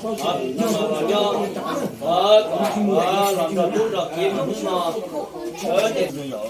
Los nyob, los nrog tub nrog kiv mus hnub no,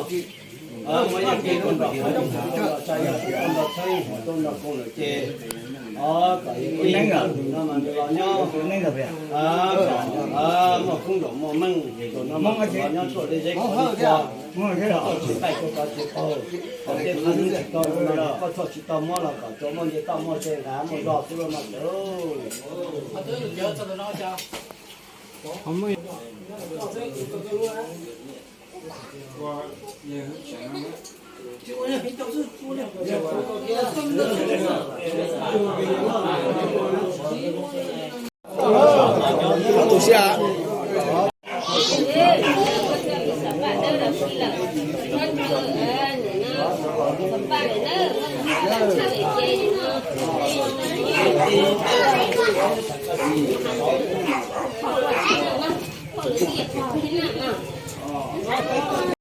ces Muaj ib tug nrog koom lawm ces, o, kom ib tug no mas nws los nyob, muaj koob nroos muaj meej, tus no mas los nyob tuaj li zeb kom li cua, tsis qaij tuaj tsis qaug, kom tej qhov tsis tau los koj txhob tsis tau muab los kom tsuas muaj nce toj muaj ze nqav muaj zog xwb los mas tawv.